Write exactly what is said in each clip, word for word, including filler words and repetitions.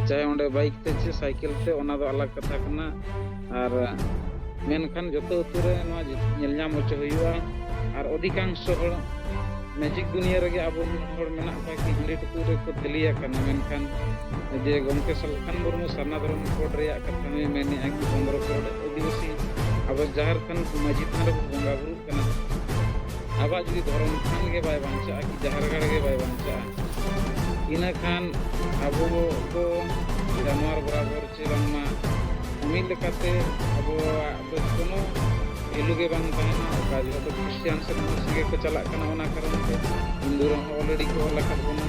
ᱪᱟᱦᱮ ᱚᱸᱰᱮ ᱵᱟᱭᱤᱠ ᱛᱮ ᱪᱮ ᱥᱟᱭᱠᱮᱞ ᱛᱮ, ᱚᱱᱟ ᱫᱚ ᱟᱞᱟᱜᱽ ᱠᱟᱛᱷᱟ ᱠᱟᱱᱟ᱾ ᱟᱨ ᱢᱮᱱᱠᱷᱟᱱ ᱡᱚᱛᱚ ᱟᱹᱛᱩ ᱨᱮ ᱱᱚᱣᱟ ᱧᱮᱞ ᱧᱟᱢ ᱦᱚᱪᱚ ᱦᱩᱭᱩᱜᱼᱟ᱾ ᱟᱨ ᱚᱫᱷᱤᱠᱟᱝᱥᱚ ᱦᱚᱲ ᱢᱮᱡᱤᱠ ᱫᱩᱱᱤᱭᱟᱹ ᱨᱮᱜᱮ ᱟᱵᱚ ᱦᱚᱲ ᱢᱮᱱᱟᱜ ᱠᱚᱣᱟ ᱠᱤ ᱦᱟᱺᱰᱤ ᱴᱩᱠᱩᱡ ᱨᱮᱠᱚ ᱛᱟᱹᱞᱤ ᱟᱠᱟᱱᱟ, ᱢᱮᱱᱠᱷᱟᱱ ᱡᱮ ᱜᱚᱢᱠᱮ ᱥᱟᱞᱠᱷᱟᱱ ᱢᱩᱨᱢᱩ ᱥᱟᱨᱱᱟ ᱫᱷᱚᱨᱚᱢ ᱠᱳᱰ ᱨᱮᱭᱟᱜ ᱠᱟᱛᱷᱟ ᱦᱚᱸᱭ ᱢᱮᱱᱮᱫᱼᱟ ᱠᱤ ᱯᱚᱱᱫᱽᱨᱚ ᱠᱳᱰ ᱟᱹᱫᱤᱵᱟᱹᱥᱤ ᱟᱵᱚ ᱡᱟᱦᱮᱨ ᱛᱷᱟᱱ ᱢᱟᱹᱡᱷᱤ ᱛᱷᱟᱱ ᱨᱮᱵᱚ ᱵᱚᱸᱜᱟ ᱵᱩᱨᱩᱜ ᱠᱟᱱᱟ, ᱟᱵᱚᱣᱟᱜ ᱡᱩᱫᱤ ᱫᱷᱚᱨᱚᱢ ᱛᱷᱟᱱ ᱜᱮ ᱵᱟᱭ ᱵᱟᱧᱪᱟᱜᱼᱟ ᱠᱤ ᱡᱟᱦᱮᱨ ᱜᱟᱲ ᱜᱮ ᱵᱟᱭ ᱵᱟᱧᱪᱟᱜᱼᱟ, ᱤᱱᱟᱹ ᱠᱷᱟᱱ ᱟᱵᱚ ᱫᱚ ᱡᱟᱱᱣᱟᱨ ᱵᱚᱨᱟᱵᱚᱨ ᱪᱮ ᱵᱟᱝᱢᱟ ᱢᱤᱫ ᱞᱮᱠᱟᱛᱮ ᱟᱵᱚᱣᱟᱜ ᱫᱚ ᱠᱳᱱᱳ ᱵᱷᱮᱞᱩ ᱜᱮ ᱵᱟᱝ ᱛᱟᱦᱮᱱᱟ᱾ ᱚᱠᱟ ᱡᱚᱦᱚᱜ ᱫᱚ ᱠᱷᱨᱤᱥᱴᱤᱭᱟᱱ ᱥᱮᱫ ᱦᱚᱸ ᱥᱚᱸᱜᱮ ᱠᱚ ᱪᱟᱞᱟᱜ ᱠᱟᱱᱟ, ᱚᱱᱟ ᱠᱟᱨᱚᱱ ᱛᱮ ᱦᱤᱱᱫᱩ ᱨᱮᱦᱚᱸ ᱚᱞᱨᱮᱰᱤ ᱠᱚ ᱚᱞ ᱟᱠᱟᱫ ᱵᱚᱱᱟ᱾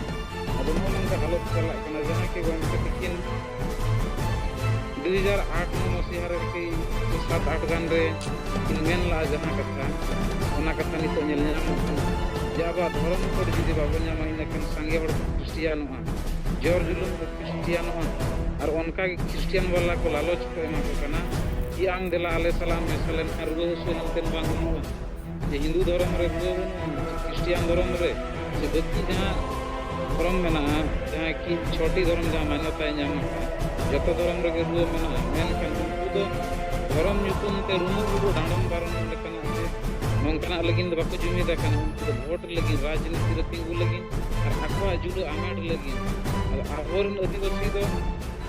ᱟᱫᱚ ᱱᱚᱜᱼᱚ ᱱᱚᱝᱠᱟ ᱦᱟᱞᱚᱛ ᱪᱟᱞᱟᱜ ᱠᱟᱱᱟ, ᱡᱟᱦᱟᱸ ᱠᱤ ᱜᱚᱢᱠᱮ ᱛᱤᱠᱤᱱ ᱫᱩ ᱦᱟᱡᱟᱨ ᱟᱴ ᱢᱚᱥᱤᱦᱟ ᱨᱮ ᱠᱤ ᱥᱟᱛ ᱟᱴ ᱜᱟᱱ ᱨᱮ ᱠᱤᱱ ᱢᱮᱱ ᱞᱟᱜᱼᱟ ᱡᱟᱦᱟᱸ ᱠᱟᱛᱷᱟ, ᱚᱱᱟ ᱠᱟᱛᱷᱟ ᱱᱤᱛᱚᱜ ᱧᱮᱞ ᱧᱟᱢᱚᱜ ᱠᱟᱱᱟ ᱡᱮ ᱟᱵᱚᱣᱟᱜ ᱫᱷᱚᱨᱚᱢ ᱠᱳᱰ ᱡᱩᱫᱤ ᱵᱟᱵᱚᱱ ᱧᱟᱢᱟ, ᱤᱱᱟᱹᱠᱷᱟᱱ ᱥᱟᱸᱜᱮ ᱦᱚᱲ ᱠᱚ ᱠᱷᱨᱤᱥᱴᱤᱭᱟᱱᱚᱜᱼᱟ, ᱡᱚᱨ ᱡᱩᱞᱩᱢ ᱠᱚ ᱠᱷᱨᱤᱥᱴᱤᱭᱟᱱᱚᱜᱼᱟ᱾ ᱟᱨ ᱚᱱᱠᱟ ᱜᱮ ᱠᱷᱨᱤᱥᱴᱤᱭᱟᱱ ᱵᱟᱞᱟ ᱠᱚ ᱞᱟᱞᱚᱪ ᱠᱚ ᱮᱢᱟ ᱠᱚ ᱠᱟᱱᱟ ᱡᱮ ᱟᱢ ᱫᱮᱞᱟ ᱟᱞᱮ ᱥᱟᱞᱟᱜ ᱢᱮᱥᱟ ᱞᱮᱱᱠᱷᱟᱱ ᱨᱩᱣᱟᱹ ᱦᱟᱹᱥᱩ ᱮᱢᱟᱱ ᱛᱮᱱ ᱵᱟᱝ ᱦᱩᱭᱩᱜᱼᱟ᱾ ᱡᱮ ᱦᱤᱱᱫᱩ ᱫᱷᱚᱨᱚᱢ ᱨᱮ ᱨᱩᱣᱟᱹ ᱵᱟᱹᱱᱩᱜᱼᱟ, ᱠᱷᱨᱤᱥᱴᱤᱭᱟᱱ ᱫᱷᱚᱨᱚᱢ ᱨᱮ ᱥᱮ ᱵᱟᱹᱠᱤ ᱡᱟᱦᱟᱸ ᱫᱷᱚᱨᱚᱢ ᱢᱮᱱᱟᱜᱼᱟ, ᱡᱟᱦᱟᱸ ᱠᱤ ᱪᱷᱚᱴᱤ ᱫᱷᱚᱨᱚᱢ ᱡᱟᱦᱟᱸ ᱢᱟᱱᱭᱚᱛᱟᱭ ᱧᱟᱢ ᱟᱠᱟᱫ, ᱡᱚᱛᱚ ᱫᱷᱚᱨᱚᱢ ᱨᱮᱜᱮ ᱨᱩᱣᱟᱹ ᱢᱮᱱᱟᱜᱼᱟ, ᱢᱮᱱᱠᱷᱟᱱ ᱩᱱᱠᱩ ᱫᱚ ᱫᱷᱚᱨᱚᱢ ᱧᱩᱛᱩᱢ ᱛᱮ ᱨᱩᱢᱩᱜ ᱨᱩᱢᱩᱜ ᱰᱟᱸᱰᱚᱢ ᱵᱟᱨᱚᱱ ᱞᱮᱠᱟᱱᱟᱜ ᱥᱮ ᱱᱚᱝᱠᱟᱱᱟᱜ ᱞᱟᱹᱜᱤᱫ ᱫᱚ ᱵᱟᱠᱚ ᱡᱩᱢᱤᱫ ᱟᱠᱟᱱᱟ᱾ ᱩᱱᱠᱩ ᱫᱚ ᱵᱷᱳᱴ ᱞᱟᱹᱜᱤᱫ, ᱨᱟᱡᱽᱱᱤᱛᱤ ᱨᱮ ᱛᱤᱸᱜᱩ ᱞᱟᱹᱜᱤᱫ ᱟᱨ ᱟᱠᱚᱣᱟᱜ ᱡᱩᱲᱟᱹ ᱟᱢᱮᱴ ᱞᱟᱹᱜᱤᱫ᱾ ᱟᱫᱚ ᱟᱵᱚᱨᱮᱱ ᱟᱹᱫᱤᱵᱟᱹᱥᱤ ᱫᱚ,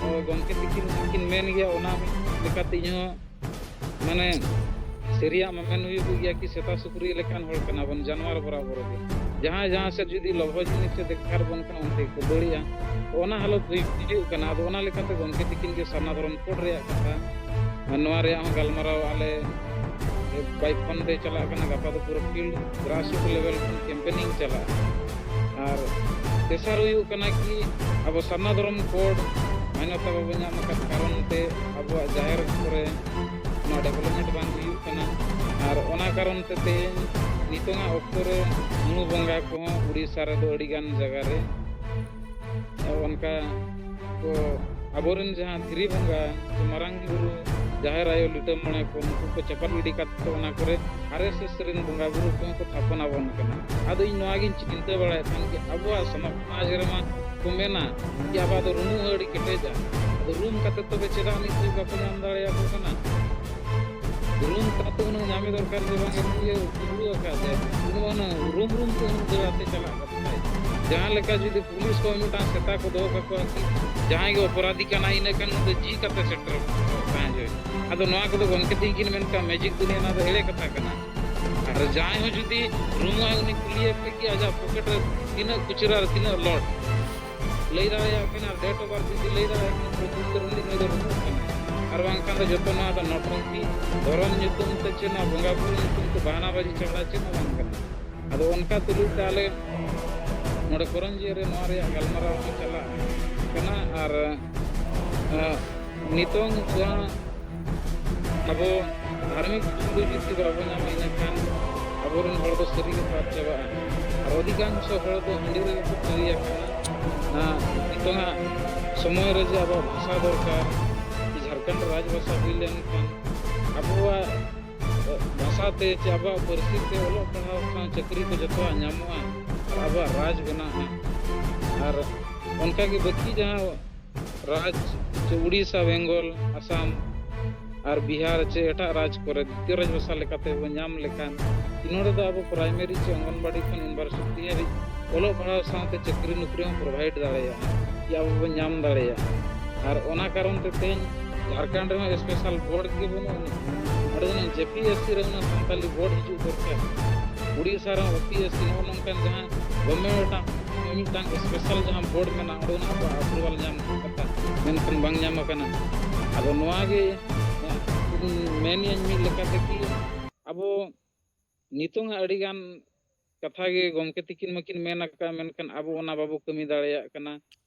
ᱚ, ᱜᱚᱢᱠᱮ ᱛᱤᱠᱤᱱ ᱠᱤᱱ ᱢᱮᱱ ᱜᱮᱭᱟ, ᱚᱱᱟ ᱞᱮᱠᱟᱛᱮ ᱤᱧ ᱦᱚᱸ ᱢᱟᱱᱮ ᱥᱟᱹᱨᱤᱭᱟᱜ ᱢᱟ ᱢᱮᱱ ᱦᱩᱭᱩᱜ ᱜᱮᱭᱟ ᱠᱤ ᱥᱮᱛᱟ ᱥᱩᱠᱨᱤ ᱞᱮᱠᱟᱱ ᱦᱚᱲ ᱠᱟᱱᱟ ᱵᱚᱱ, ᱡᱟᱱᱣᱟᱨ ᱵᱚᱨᱟᱵᱚᱨ ᱜᱮ᱾ ᱡᱟᱦᱟᱸᱭ ᱡᱟᱦᱟᱸ ᱥᱮᱫ ᱡᱩᱫᱤ ᱞᱚᱵᱷᱚ ᱡᱤᱱᱤᱥ ᱥᱮ ᱫᱮᱠᱷᱟᱨ ᱵᱚᱱ ᱠᱷᱟᱱ ᱚᱱᱛᱮ ᱜᱮᱠᱚ ᱫᱟᱹᱲᱮᱜᱼᱟ᱾ ᱚᱱᱟ ᱦᱟᱞᱚᱛ ᱦᱩᱭ ᱦᱩᱭᱩᱜ ᱠᱟᱱᱟ᱾ ᱟᱫᱚ ᱚᱱᱟ ᱞᱮᱠᱟᱛᱮ ᱜᱚᱢᱠᱮ ᱛᱤᱠᱤᱱ ᱜᱮ ᱥᱟᱨᱱᱟ ᱫᱷᱚᱨᱚᱢ ᱠᱳᱰ ᱨᱮᱭᱟᱜ ᱠᱟᱛᱷᱟ, ᱱᱚᱣᱟ ᱨᱮᱭᱟᱜ ᱦᱚᱸ ᱜᱟᱞᱢᱟᱨᱟᱣ ᱟᱞᱮ ᱵᱟᱭ ᱯᱷᱳᱱ ᱛᱮ ᱪᱟᱞᱟᱜ ᱠᱟᱱᱟ᱾ ᱜᱟᱯᱟ ᱫᱚ ᱯᱩᱨᱟᱹ ᱯᱷᱤᱞᱰ ᱜᱨᱟᱥᱨᱩᱴ ᱞᱮᱵᱮᱞ ᱠᱷᱚᱱ ᱠᱮᱢᱯᱮᱱᱤᱝ ᱪᱟᱞᱟᱜᱼᱟ᱾ ᱟᱨ ᱛᱮᱥᱟᱨ ᱦᱩᱭᱩᱜ ᱠᱟᱱᱟ ᱠᱤ ᱟᱵᱚ ᱥᱟᱨᱱᱟ ᱫᱷᱚᱨᱚᱢ ᱠᱳᱰ ᱢᱟᱱᱭᱚᱛᱟ ᱵᱟᱵᱚ ᱧᱟᱢ ᱟᱠᱟᱫ ᱠᱟᱨᱚᱱ ᱛᱮ ᱟᱵᱚᱣᱟᱜ ᱡᱟᱦᱮᱨ ᱠᱚᱨᱮ ᱱᱚᱣᱟ ᱰᱮᱵᱷᱞᱚᱯᱢᱮᱱᱴ ᱵᱟᱝ ᱦᱩᱭᱩᱜ ᱠᱟᱱᱟ᱾ ᱟᱨ ᱚᱱᱟ ᱠᱟᱨᱚᱱ ᱛᱮ ᱛᱮᱦᱮᱧ ᱱᱤᱛᱚᱝᱟᱜ ᱚᱠᱛᱚ ᱨᱮ ᱢᱩᱬᱩ ᱵᱚᱸᱜᱟ ᱠᱚᱦᱚᱸ ᱩᱲᱤᱥᱥᱟ ᱨᱮᱫᱚ ᱟᱹᱰᱤᱜᱟᱱ ᱡᱟᱭᱜᱟ ᱨᱮ ᱚᱱᱠᱟ ᱠᱚ ᱟᱵᱚᱨᱮᱱ ᱡᱟᱦᱟᱸ ᱫᱷᱤᱨᱤ ᱵᱚᱸᱜᱟ, ᱢᱟᱨᱟᱝ ᱵᱩᱨᱩ, ᱡᱟᱦᱮᱨ ᱟᱭᱳ, ᱞᱤᱴᱟᱹ ᱢᱚᱬᱮ ᱠᱚ, ᱱᱩᱠᱩ ᱠᱚ ᱪᱟᱯᱟᱫ ᱜᱤᱰᱤ ᱠᱟᱛᱮ ᱚᱱᱟ ᱠᱚᱨᱮ ᱟᱨ ᱮᱥ ᱮᱥ ᱨᱮᱱ ᱵᱚᱸᱜᱟ ᱵᱩᱨᱩ ᱠᱚᱦᱚᱸ ᱠᱚ ᱛᱷᱟᱯᱚᱱ ᱟᱵᱚᱱ ᱠᱟᱱᱟ᱾ ᱟᱫᱚ ᱤᱧ ᱱᱚᱣᱟ ᱜᱤᱧ ᱪᱤᱱᱛᱟᱹ ᱵᱟᱲᱟᱭᱮᱫ ᱛᱟᱦᱮᱱ ᱡᱮ ᱟᱵᱚᱣᱟᱜ ᱥᱚᱢᱟᱡᱽ ᱨᱮᱢᱟ ᱠᱚ ᱢᱮᱱᱟ ᱡᱮ ᱟᱵᱚ ᱫᱚ ᱨᱩᱢᱩᱜ ᱦᱚᱸ ᱟᱹᱰᱤ ᱠᱮᱴᱮᱡᱟ᱾ ᱟᱫᱚ ᱨᱩᱢ ᱠᱟᱛᱮ ᱛᱚᱵᱮ ᱪᱮᱫᱟᱜ ᱱᱤᱛ ᱫᱷᱟᱹᱵᱤᱡ ᱵᱟᱠᱚ ᱧᱟᱢ ᱫᱟᱲᱮᱭᱟᱠᱚ ᱠᱟᱱᱟ? ᱨᱩᱢ ᱠᱟᱛᱮ ᱩᱱᱟᱹᱜ ᱧᱟᱢᱮ ᱫᱚᱨᱠᱟᱨ ᱡᱮ ᱵᱟᱝ ᱮ ᱨᱩᱢ ᱤᱭᱟᱹ ᱠᱩᱢᱵᱽᱲᱩ ᱟᱠᱟᱫ ᱛᱮ ᱩᱱᱟᱹᱜ ᱚᱱᱟ ᱨᱩᱢ ᱨᱩᱢ ᱛᱮ ᱩᱱᱟᱹᱜ ᱫᱟᱹᱲ ᱟᱛᱮ ᱪᱟᱞᱟᱜ ᱠᱟᱱ ᱛᱟᱭ᱾ ᱡᱟᱦᱟᱸ ᱞᱮᱠᱟ ᱡᱩᱫᱤ ᱯᱩᱞᱤᱥ ᱠᱚ ᱢᱤᱫᱴᱟᱝ ᱥᱮᱛᱟ ᱠᱚ ᱫᱚᱦᱚ ᱠᱟᱠᱚᱣᱟ ᱠᱤ ᱡᱟᱦᱟᱸᱭ ᱜᱮ ᱚᱯᱚᱨᱟᱫᱷᱤ ᱠᱟᱱᱟᱭ ᱤᱱᱟᱹ ᱠᱷᱟᱱ ᱩᱱᱤ ᱫᱚ ᱡᱤ ᱠᱟᱛᱮ ᱥᱮᱴᱮᱨ ᱛᱟᱦᱮᱸ ᱦᱩᱭᱩᱜᱼᱟ᱾ ᱟᱫᱚ ᱱᱚᱣᱟ ᱠᱚᱫᱚ ᱜᱚᱢᱠᱮ ᱛᱤᱠᱤᱱ ᱢᱮᱱ ᱠᱟᱜ ᱢᱮᱡᱤᱠ ᱫᱩᱱᱤᱭᱟᱹ, ᱱᱚᱣᱟ ᱫᱚ ᱮᱲᱮ ᱠᱟᱛᱷᱟ ᱠᱟᱱᱟ᱾ ᱟᱨ ᱡᱟᱦᱟᱸᱭ ᱦᱚᱸ ᱡᱩᱫᱤ ᱨᱩᱢᱟᱭ ᱩᱱᱤ ᱠᱩᱞᱤᱭᱮ ᱯᱮ ᱠᱤ ᱟᱡᱟᱜ ᱯᱚᱠᱮᱴ ᱨᱮ ᱛᱤᱱᱟᱹᱜ ᱠᱷᱩᱪᱨᱟ ᱟᱨ ᱛᱤᱱᱟᱹᱜ ᱞᱚᱴ ᱞᱟᱹᱭ ᱫᱟᱲᱮᱭᱟᱜ ᱠᱟᱱᱟ, ᱟᱨ date of birth ᱡᱩᱫᱤ ᱞᱟᱹᱭ ᱫᱟᱲᱮᱭᱟᱜ ᱠᱟᱱᱟ, ᱯᱨᱚᱠᱨᱤᱛ ᱨᱮᱱ ᱱᱩᱭ ᱫᱚ ᱨᱩᱢᱩᱜ ᱠᱟᱱᱟᱭ᱾ ᱟᱨ ᱵᱟᱝᱠᱷᱟᱱ ᱫᱚ ᱡᱚᱛᱚ ᱱᱚᱣᱟ ᱫᱚ ᱱᱚᱴᱚᱝᱠᱤ, ᱫᱷᱚᱨᱚᱢ ᱧᱩᱛᱩᱢ ᱛᱮ ᱪᱮᱫ ᱱᱚᱣᱟ ᱵᱚᱸᱜᱟ ᱵᱩᱨᱩ ᱧᱩᱛᱩᱢ ᱛᱮ ᱵᱟᱦᱟᱱᱟ ᱵᱟᱡᱤ ᱪᱷᱟᱲᱟ ᱪᱮᱫ ᱦᱚᱸ ᱵᱟᱝ ᱠᱟᱱᱟ᱾ ᱟᱫᱚ ᱚᱱᱠᱟ ᱛᱩᱞᱩᱡ ᱛᱮ ᱟᱞᱮ ᱱᱚᱰᱮ ᱠᱚᱨᱚᱧᱡᱤᱭᱟᱹ ᱨᱮ ᱱᱚᱣᱟ ᱨᱮᱭᱟᱜ ᱜᱟᱞᱢᱟᱨᱟᱣ ᱦᱚᱸ ᱪᱟᱞᱟᱜ ᱠᱟᱱᱟ᱾ ᱟᱨ ᱟᱸ, ᱱᱤᱛᱚᱝ ᱡᱟᱦᱟᱸ ᱟᱵᱚ ᱫᱷᱟᱨᱢᱤᱠ ᱥᱩᱫᱷᱩ ᱡᱩᱫᱤ ᱵᱟᱵᱚ ᱧᱟᱢᱟ, ᱤᱱᱟᱹᱠᱷᱟᱱ ᱟᱵᱚᱨᱮᱱ ᱦᱚᱲ ᱫᱚ ᱥᱟᱹᱨᱤ ᱜᱮᱠᱚ ᱟᱫ ᱪᱟᱵᱟᱜᱼᱟ᱾ ᱟᱨ ᱚᱫᱷᱤᱠᱟᱝᱥᱚ ᱦᱚᱲ ᱫᱚ ᱦᱟᱺᱰᱤ ᱨᱮᱜᱮ ᱠᱚ ᱛᱟᱹᱨᱤ ᱟᱠᱟᱱᱟ᱾ ᱟᱨ ᱱᱤᱛᱚᱝᱟᱜ ᱥᱚᱢᱚᱭ ᱨᱮ ᱡᱮ ᱟᱵᱚᱣᱟᱜ ᱵᱷᱟᱥᱟ ᱫᱚᱨᱠᱟᱨ, ᱡᱷᱟᱲᱠᱷᱚᱸᱰ ᱨᱟᱡᱽ ᱵᱷᱟᱥᱟ ᱦᱩᱭ ᱞᱮᱱᱠᱷᱟᱱ ᱟᱵᱚᱣᱟᱜ ᱵᱷᱟᱥᱟ ᱛᱮ ᱪᱮ ᱟᱵᱚᱣᱟᱜ ᱯᱟᱹᱨᱥᱤ ᱛᱮ ᱚᱞᱚᱜ ᱯᱟᱲᱦᱟᱣ ᱥᱟᱶ ᱪᱟᱹᱠᱨᱤ ᱠᱚ ᱡᱚᱛᱚᱣᱟᱜ ᱧᱟᱢᱚᱜᱼᱟ ᱟᱨ ᱟᱵᱚᱣᱟᱜ ᱨᱟᱡᱽ ᱵᱮᱱᱟᱜᱼᱟ᱾ ᱟᱨ ᱚᱱᱠᱟᱜᱮ ᱵᱟᱹᱠᱤ ᱡᱟᱦᱟᱸ ᱨᱟᱡᱽ ᱪᱮ ᱩᱲᱤᱥᱥᱟ, ᱵᱮᱝᱜᱚᱞ, ᱟᱥᱟᱢ ᱟᱨ ᱵᱤᱦᱟᱨ ᱪᱮ ᱮᱴᱟᱜ ᱨᱟᱡᱽ ᱠᱚᱨᱮ ᱫᱤᱛᱤᱭᱚ ᱨᱟᱡᱽ ᱵᱷᱟᱥᱟ ᱞᱮᱠᱟᱛᱮ ᱵᱚᱱ ᱧᱟᱢ ᱞᱮᱠᱷᱟᱱ, ᱱᱚᱰᱮ ᱫᱚ ᱟᱵᱚ ᱯᱨᱟᱭᱢᱟᱨᱤ ᱪᱮ ᱚᱝᱜᱚᱱᱵᱟᱲᱤ ᱠᱷᱚᱱ ᱤᱭᱩᱱᱤᱵᱷᱟᱨᱥᱤᱴᱤ ᱦᱟᱹᱵᱤᱡ ᱚᱞᱚᱜ ᱯᱟᱲᱦᱟᱣ ᱥᱟᱶᱛᱮ ᱪᱟᱹᱠᱨᱤ ᱱᱚᱠᱨᱤ ᱦᱚᱸ ᱯᱨᱳᱵᱷᱟᱭᱤᱰ ᱫᱟᱲᱮᱭᱟᱜᱼᱟ, ᱠᱤ ᱟᱵᱚ ᱵᱚᱱ ᱧᱟᱢ ᱫᱟᱲᱮᱭᱟᱜᱼᱟ᱾ ᱟᱨ ᱚᱱᱟ ᱠᱟᱨᱚᱱ ᱛᱮ ᱛᱮᱦᱮᱧ ᱡᱷᱟᱲᱠᱷᱚᱸᱰ ᱨᱮᱦᱚᱸ ᱥᱯᱮᱥᱟᱞ ᱵᱳᱨᱰ ᱜᱮ ᱵᱟᱹᱱᱩᱜ ᱟᱹᱱᱤᱡ᱾ ᱚᱸᱰᱮ ᱫᱚ ᱡᱮ ᱯᱤ ᱮᱥ ᱥᱤ ᱨᱮ ᱦᱩᱱᱟᱹᱝ ᱥᱟᱱᱛᱟᱞᱤ ᱵᱳᱨᱰ ᱦᱤᱡᱩᱜ ᱫᱚᱨᱠᱟᱨ᱾ ᱩᱲᱤᱥᱥᱟ ᱨᱮᱦᱚᱸ ᱳ ᱯᱤ ᱮᱥ ᱥᱤ, ᱱᱚᱜᱼᱚ ᱱᱚᱝᱠᱟᱱ ᱡᱟᱦᱟᱸ ᱜᱚᱵᱷᱢᱮᱱᱴ ᱢᱤᱫᱴᱟᱝ ᱢᱤᱫᱴᱟᱝ ᱥᱯᱮᱥᱟᱞ ᱡᱟᱦᱟᱸ ᱵᱳᱨᱰ ᱢᱮᱱᱟᱜᱼᱟ, ᱚᱸᱰᱮ ᱠᱷᱚᱱᱟᱜ ᱟᱵᱚᱣᱟᱜ ᱟᱯᱨᱩᱵᱷᱟᱞ ᱧᱟᱢ ᱠᱟᱛᱷᱟ, ᱢᱮᱱᱠᱷᱟᱱ ᱵᱟᱝ ᱧᱟᱢ ᱟᱠᱟᱱᱟ᱾ ᱟᱫᱚ ᱱᱚᱣᱟ ᱜᱮ ᱢᱮᱱᱤᱧ ᱢᱤᱫ ᱞᱮᱠᱟᱛᱮ ᱠᱤ ᱟᱵᱚ ᱱᱤᱛᱚᱝ ᱟᱹᱰᱤᱜᱟᱱ ᱠᱟᱛᱷᱟ ᱜᱮ ᱜᱚᱢᱠᱮ ᱛᱤᱠᱤᱱ ᱢᱟᱹᱠᱤᱱ ᱢᱮᱱ ᱟᱠᱟᱫᱼᱟ, ᱢᱮᱱᱠᱷᱟᱱ ᱟᱵᱚ ᱚᱱᱟ ᱵᱟᱵᱚ ᱠᱟᱹᱢᱤ ᱫᱟᱲᱮᱭᱟᱜ ᱠᱟᱱᱟ᱾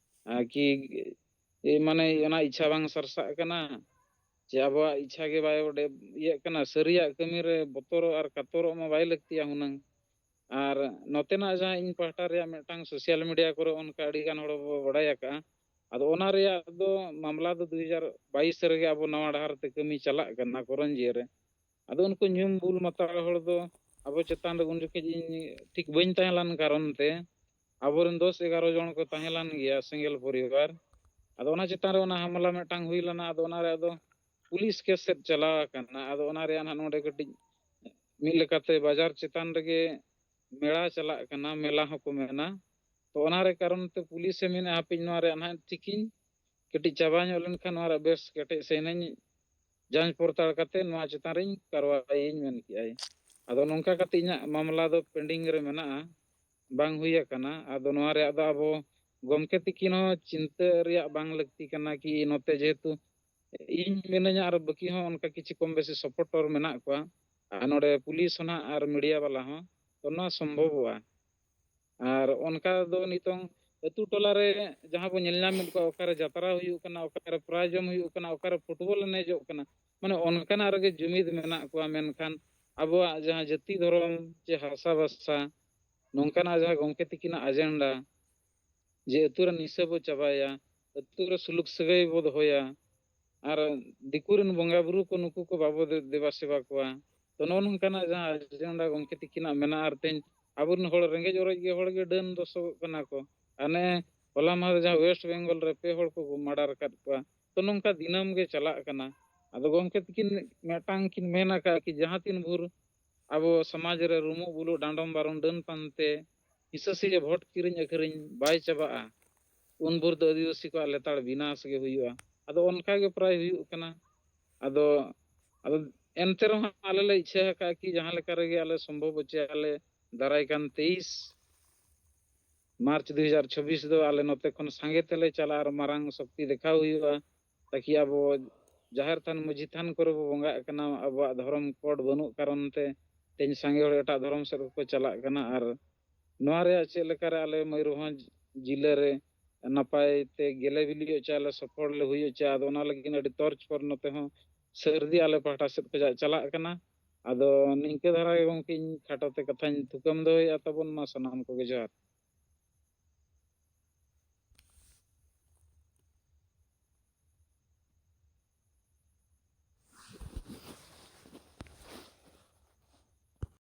ᱟᱨ ᱠᱤ ᱮ, ᱢᱟᱱᱮ ᱚᱱᱟ ᱤᱪᱪᱷᱟ ᱵᱟᱝ ᱥᱟᱨᱥᱟᱜ ᱠᱟᱱᱟ, ᱡᱮ ᱟᱵᱚᱣᱟᱜ ᱤᱪᱪᱷᱟ ᱜᱮ ᱵᱟᱭ ᱚᱸᱰᱮ ᱤᱭᱟᱹᱜ ᱠᱟᱱᱟ᱾ ᱥᱟᱹᱨᱤᱭᱟᱜ ᱠᱟᱹᱢᱤ ᱨᱮ ᱵᱚᱛᱚᱨᱚᱜ ᱟᱨ ᱠᱟᱛᱚᱨᱚᱜ ᱢᱟ ᱵᱟᱭ ᱞᱟᱹᱠᱛᱤᱭᱟ ᱦᱩᱱᱟᱹᱝ᱾ ᱟᱨ ᱱᱚᱛᱮᱱᱟᱜ ᱡᱟᱦᱟᱸ ᱤᱧ ᱯᱟᱦᱴᱟ ᱨᱮᱭᱟᱜ ᱢᱤᱫᱴᱟᱝ ᱥᱳᱥᱟᱞ ᱢᱤᱰᱤᱭᱟ ᱠᱚᱨᱮ ᱚᱱᱠᱟ ᱟᱹᱰᱤ ᱜᱟᱱ ᱦᱚᱲ ᱵᱚ ᱵᱟᱰᱟᱭ ᱟᱠᱟᱫᱼᱟ᱾ ᱟᱫᱚ ᱚᱱᱟ ᱨᱮᱭᱟᱜ ᱫᱚ ᱢᱟᱢᱞᱟ ᱫᱚ ᱫᱩ ᱦᱟᱡᱟᱨ ᱵᱟᱭᱤᱥ ᱨᱮᱜᱮ ᱟᱵᱚ ᱱᱟᱣᱟ ᱰᱟᱦᱟᱨ ᱛᱮ ᱠᱟᱹᱢᱤ ᱪᱟᱞᱟᱜ ᱠᱟᱱᱟ ᱠᱚᱨᱚᱧᱡᱤᱭᱟᱹ ᱨᱮ᱾ ᱟᱫᱚ ᱩᱱᱠᱩ ᱧᱩᱢ ᱵᱩᱞ ᱢᱟᱛᱟᱞ ᱦᱚᱲ ᱫᱚ ᱟᱵᱚ ᱪᱮᱛᱟᱱ ᱨᱮ ᱩᱱ ᱡᱚᱠᱷᱚᱱ ᱤᱧ ᱴᱷᱤᱠ ᱵᱟᱹᱧ ᱛᱟᱦᱮᱸ ᱞᱮᱱ ᱠᱟᱨᱚᱱ ᱛᱮ ᱟᱵᱚᱨᱮᱱ ᱫᱚᱥ ᱮᱜᱟᱨᱚ ᱡᱚᱱ ᱠᱚ ᱛᱟᱦᱮᱸ ᱞᱮᱱ ᱜᱮᱭᱟ, ᱥᱮᱸᱜᱮᱞ ᱯᱚᱨᱤᱵᱟᱨ᱾ ᱟᱫᱚ ᱚᱱᱟ ᱪᱮᱛᱟᱱ ᱨᱮ ᱚᱱᱟ ᱦᱟᱢᱞᱟ ᱢᱤᱫᱴᱟᱝ ᱦᱩᱭ ᱞᱮᱱᱟ᱾ ᱟᱫᱚ ᱚᱱᱟ ᱨᱮ ᱟᱫᱚ ᱯᱩᱞᱤᱥ ᱠᱮᱥ ᱥᱮᱫ ᱪᱟᱞᱟᱣ ᱟᱠᱟᱱᱟ᱾ ᱟᱫᱚ ᱚᱱᱟ ᱨᱮᱭᱟᱜ ᱱᱟᱦᱟᱜ ᱱᱚᱰᱮ ᱠᱟᱹᱴᱤᱡ ᱢᱤᱫ ᱞᱮᱠᱟᱛᱮ ᱵᱟᱡᱟᱨ ᱪᱮᱛᱟᱱ ᱨᱮᱜᱮ ᱢᱮᱞᱟ ᱪᱟᱞᱟᱜ ᱠᱟᱱᱟ, ᱢᱮᱞᱟ ᱦᱚᱸᱠᱚ ᱢᱮᱱᱟ᱾ ᱛᱚ ᱚᱱᱟ ᱨᱮ ᱠᱟᱨᱚᱱ ᱛᱮ ᱯᱩᱞᱤᱥᱮ ᱢᱮᱱᱟ, ᱦᱟᱯᱮᱧ ᱱᱚᱣᱟ ᱨᱮᱭᱟᱜ ᱱᱟᱦᱟᱜ ᱴᱷᱤᱠᱤᱧ ᱠᱟᱹᱴᱤᱡ ᱪᱟᱵᱟ ᱧᱚᱜ ᱞᱮᱱᱠᱷᱟᱱ ᱱᱚᱣᱟ ᱨᱮᱭᱟᱜ ᱵᱮᱥ ᱠᱮᱴᱮᱡ ᱥᱟᱺᱦᱤᱡ ᱡᱟᱸᱪ ᱯᱚᱲᱛᱟᱲ ᱠᱟᱛᱮ ᱱᱚᱣᱟ ᱪᱮᱛᱟᱱ ᱨᱮᱧ ᱠᱟᱨᱣᱟᱭᱟᱹᱧ ᱢᱮᱱ ᱠᱮᱜᱼᱟᱭ᱾ ᱟᱫᱚ ᱱᱚᱝᱠᱟ ᱠᱟᱛᱮ ᱤᱧᱟᱹᱜ ᱢᱟᱢᱞᱟ ᱫᱚ pending ᱨᱮ ᱢᱮᱱᱟᱜᱼᱟ, ᱵᱟᱝ ᱦᱩᱭ ᱟᱠᱟᱱᱟ᱾ ᱟᱫᱚ ᱱᱚᱣᱟ ᱨᱮᱭᱟᱜ ᱫᱚ ᱟᱵᱚ ᱜᱚᱢᱠᱮ ᱛᱤᱠᱤᱱ ᱦᱚᱸ ᱪᱤᱱᱛᱟᱹ ᱨᱮᱭᱟᱜ ᱵᱟᱝ ᱞᱟᱹᱠᱛᱤ ᱠᱟᱱᱟ ᱠᱤ ᱱᱚᱛᱮ ᱡᱮᱦᱮᱛᱩ ᱤᱧ ᱢᱤᱱᱟᱹᱧᱟ ᱟᱨ ᱵᱟᱹᱠᱤ ᱦᱚᱸ ᱚᱱᱠᱟ ᱠᱤᱪᱷᱩ ᱠᱚᱢ ᱵᱮᱥᱤ supporter ᱢᱮᱱᱟᱜ ᱠᱚᱣᱟ᱾ ᱟᱨ ᱱᱚᱰᱮ ᱯᱩᱞᱤᱥ ᱦᱚᱸ ᱱᱟᱦᱟᱜ ᱟᱨ media ᱵᱟᱞᱟ ᱦᱚᱸ, ᱛᱚ ᱱᱚᱣᱟ ᱥᱚᱢᱵᱷᱚᱵᱚᱜᱼᱟ᱾ ᱟᱨ ᱚᱱᱠᱟ ᱫᱚ ᱱᱤᱛᱚᱝ ᱟᱹᱛᱩ ᱴᱚᱞᱟ ᱨᱮ ᱡᱟᱦᱟᱸ ᱵᱚᱱ ᱧᱮᱞ ᱧᱟᱢᱮᱫ ᱠᱚᱣᱟ, ᱚᱠᱟᱨᱮ ᱡᱟᱛᱨᱟ ᱦᱩᱭᱩᱜ ᱠᱟᱱᱟ, ᱚᱠᱟᱨᱮ prize ᱡᱚᱢ ᱦᱩᱭᱩᱜ ᱠᱟᱱᱟ, ᱚᱠᱟᱨᱮ football ᱮᱱᱮᱡᱚᱜ ᱠᱟᱱᱟ, ᱢᱟᱱᱮ ᱚᱱᱠᱟᱱᱟᱜ ᱨᱮᱜᱮ ᱡᱩᱢᱤᱫ ᱢᱮᱱᱟᱜ ᱠᱚᱣᱟ᱾ ᱢᱮᱱᱠᱷᱟᱱ ᱟᱵᱚᱣᱟᱜ ᱡᱟᱦᱟᱸ ᱡᱟᱹᱛᱤ ᱫᱷᱚᱨᱚᱢ ᱪᱮ ᱦᱟᱥᱟ ᱵᱷᱟᱥᱟ, ᱱᱚᱝᱠᱟᱱᱟᱜ ᱡᱟᱦᱟᱸ ᱜᱚᱢᱠᱮ ᱛᱤᱠᱤᱱᱟᱜ agenda, ᱡᱮ ᱟᱹᱛᱩ ᱨᱮ ᱱᱤᱥᱟᱹ ᱵᱚ ᱪᱟᱵᱟᱭᱟ, ᱟᱹᱛᱩ ᱨᱮ ᱥᱩᱞᱩᱠ ᱥᱟᱹᱜᱟᱹᱭ ᱵᱚ ᱫᱚᱦᱚᱭᱟ, ᱟᱨ ᱫᱤᱠᱩ ᱨᱮᱱ ᱵᱚᱸᱜᱟ ᱵᱩᱨᱩ ᱠᱚ ᱱᱩᱠᱩ ᱠᱚ ᱵᱟᱵᱚ ᱫᱮ-, ᱫᱮᱵᱟ ᱥᱮᱵᱟ ᱠᱚᱣᱟ᱾ ᱛᱚ ᱱᱚᱜᱼᱚ ᱱᱚᱝᱠᱟᱱᱟᱜ ᱡᱟᱦᱟᱸ agenda ᱜᱚᱢᱠᱮ ᱛᱤᱠᱤᱱᱟᱜ ᱢᱮᱱᱟᱜᱼᱟ, ᱟᱨ ᱛᱮᱦᱮᱧ ᱟᱵᱚᱨᱮᱱ ᱦᱚᱲ ᱨᱮᱸᱜᱮᱡ ᱚᱨᱮᱡ ᱜᱮ ᱦᱚᱲ ᱜᱮ ᱰᱟᱹᱱ ᱫᱚᱥᱚᱜᱚᱜ ᱠᱟᱱᱟ ᱠᱚ᱾ ᱟᱨ ᱱᱮ ᱦᱚᱞᱟ ᱢᱟᱦᱫᱮᱨ ᱡᱟᱦᱟᱸ West Bengal ᱨᱮ ᱯᱮ ᱦᱚᱲ ᱠᱚ murder ᱟᱠᱟᱫ ᱠᱚᱣᱟ, ᱛᱚ ᱱᱚᱝᱠᱟ ᱫᱤᱱᱟᱹᱢ ᱜᱮ ᱪᱟᱞᱟᱜ ᱠᱟᱱᱟ᱾ ᱟᱫᱚ ᱜᱚᱢᱠᱮ ᱛᱤᱠᱤᱱ ᱢᱤᱫᱴᱟᱝ ᱠᱤᱱ ᱢᱮᱱ ᱟᱠᱟᱫ ᱠᱤ ᱡᱟᱦᱟᱸ ᱛᱤᱱ ᱵᱷᱳᱨ ᱟᱵᱚ ᱥᱚᱢᱟᱡᱽ ᱨᱮ ᱨᱩᱢᱩᱜ ᱵᱩᱞᱩᱜ ᱰᱟᱸᱰᱚᱢ ᱵᱟᱨᱚᱱ ᱰᱟᱹᱱ ᱯᱟᱱᱛᱮ ᱦᱤᱥᱟᱹ ᱥᱤᱭᱟᱹ ᱵᱷᱳᱴ ᱠᱤᱨᱤᱧ ᱟᱹᱠᱷᱨᱤᱧ ᱵᱟᱭ ᱪᱟᱵᱟᱜᱼᱟ, ᱩᱱ ᱵᱷᱳᱨ ᱫᱚ ᱟᱹᱫᱤᱵᱟᱹᱥᱤ ᱠᱚᱣᱟᱜ ᱞᱮᱛᱟᱲ ᱵᱤᱱᱟᱥ ᱜᱮ ᱦᱩᱭᱩᱜᱼᱟ᱾ ᱟᱫᱚ ᱚᱱᱠᱟ ᱜᱮ ᱯᱨᱟᱭ ᱦᱩᱭᱩᱜ ᱠᱟᱱᱟ᱾ ᱟᱫᱚ, ᱟᱫᱚ ᱮᱱᱛᱮ ᱨᱮᱦᱚᱸ ᱟᱞᱮ ᱞᱮ ᱤᱪᱪᱷᱟᱹ ᱟᱠᱟᱫᱼᱟ ᱠᱤ ᱡᱟᱦᱟᱸ ᱞᱮᱠᱟ ᱨᱮᱜᱮ ᱟᱞᱮ ᱥᱚᱢᱵᱷᱚᱵ ᱦᱚᱪᱚᱭᱟᱞᱮ, ᱫᱟᱨᱟᱭ ᱠᱟᱱ ᱛᱮᱭᱤᱥ ᱢᱟᱨᱪ ᱫᱩ ᱦᱟᱡᱟᱨ ᱪᱷᱚᱵᱵᱤᱥ ᱫᱚ ᱟᱞᱮ ᱱᱚᱛᱮ ᱠᱷᱚᱱ ᱥᱟᱸᱜᱮ ᱛᱮᱞᱮ ᱪᱟᱞᱟᱜᱼᱟ ᱟᱨ ᱢᱟᱨᱟᱝ ᱥᱚᱠᱛᱤ ᱫᱮᱠᱷᱟᱣ ᱦᱩᱭᱩᱜᱼᱟ, ᱛᱟᱠᱤ ᱟᱵᱚ ᱡᱟᱦᱮᱨ ᱛᱷᱟᱱ ᱢᱟᱹᱡᱷᱤ ᱛᱷᱟᱱ ᱠᱚᱨᱮ ᱵᱚ ᱵᱚᱸᱜᱟᱜ ᱠᱟᱱᱟ, ᱟᱵᱚᱣᱟᱜ ᱫᱷᱚᱨᱚᱢ code ᱵᱟᱹᱱᱩᱜ ᱠᱟᱨᱚᱱ ᱛᱮ ᱛᱮᱦᱮᱧ ᱥᱟᱸᱜᱮ ᱦᱚᱲ ᱮᱴᱟᱜ ᱫᱷᱚᱨᱚᱢ ᱥᱮᱫ ᱠᱚᱠᱚ ᱪᱟᱞᱟᱜ ᱠᱟᱱᱟ᱾ ᱟᱨ ᱱᱚᱣᱟ ᱨᱮᱭᱟᱜ ᱪᱮᱫ ᱞᱮᱠᱟᱨᱮ ᱟᱞᱮ ᱢᱚᱭᱩᱨᱵᱷᱚᱸᱡᱽ ᱡᱤᱞᱟᱹ ᱨᱮ ᱱᱟᱯᱟᱭ ᱛᱮ ᱜᱮᱞᱮ ᱵᱤᱞᱤ ᱦᱚᱪᱚ, ᱟᱞᱮ ᱥᱚᱯᱷᱚᱞ ᱞᱮ ᱦᱩᱭ ᱦᱚᱪᱚ, ᱟᱫᱚ ᱚᱱᱟ ᱞᱟᱹᱜᱤᱫ ᱟᱹᱰᱤ ᱛᱚᱨᱡᱽ ᱯᱚᱨ ᱱᱚᱛᱮ ᱦᱚᱸ ᱥᱟᱹᱨᱫᱤ ᱟᱞᱮ ᱯᱟᱦᱴᱟ ᱥᱮᱫ ᱠᱷᱚᱱᱟᱜ ᱪᱟᱞᱟᱜ ᱠᱟᱱᱟ᱾ ᱟᱫᱚ ᱱᱤᱝᱠᱟᱹ ᱫᱷᱟᱨᱟ ᱜᱮ ᱜᱚᱢᱠᱮ ᱤᱧ ᱠᱷᱟᱴᱚ ᱛᱮ ᱠᱟᱛᱷᱟᱧ ᱛᱷᱩᱠᱟᱹᱢ ᱫᱚᱦᱚᱭᱮᱫᱼᱟ᱾ ᱛᱟᱵᱚᱱ ᱢᱟ ᱥᱟᱱᱟᱢ ᱠᱚᱜᱮ ᱡᱚᱦᱟᱨ᱾